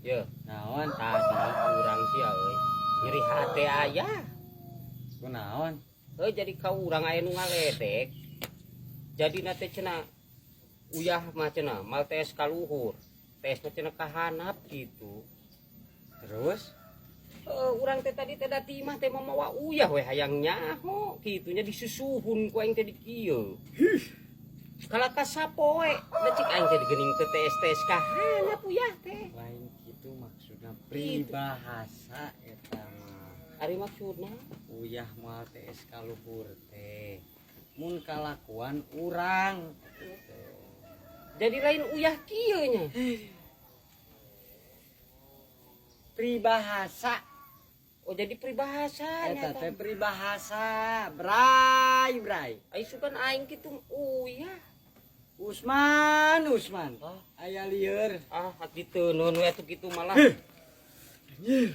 Ye, Naon? Tadi urang sia euy. Nyeri hate aya. Kunaon? Heuh, jadi ka urang aya nu ngaledek. Jadi teh cenah uyah mah cenah mal tees ka luhur. Tees mah cenah ka handap gitu. Terus? Urang teh tadi teh da ti imah teh mamawa uyah we, hayang nyaho kitunya, disusuhun ku aing teh di kieu. Kalah sapoe, da cik aing teh geuning teh tees-tees ka handap uyah teh. Lain gitu maksudnya, peribahasa eta mah. Ari maksudna? Uyah moal tees ka luhur teh mun kalakuan urang. Jadi lain uyah kieu nya. Peribahasa. Oh, jadi peribahasa. Eta teh peribahasa, bray, bray. Ai sugan aing kitu uyah. Usman, Usman. Ah. Aya lieur. Ah, diteunun we atuh kitu malah. Anjir.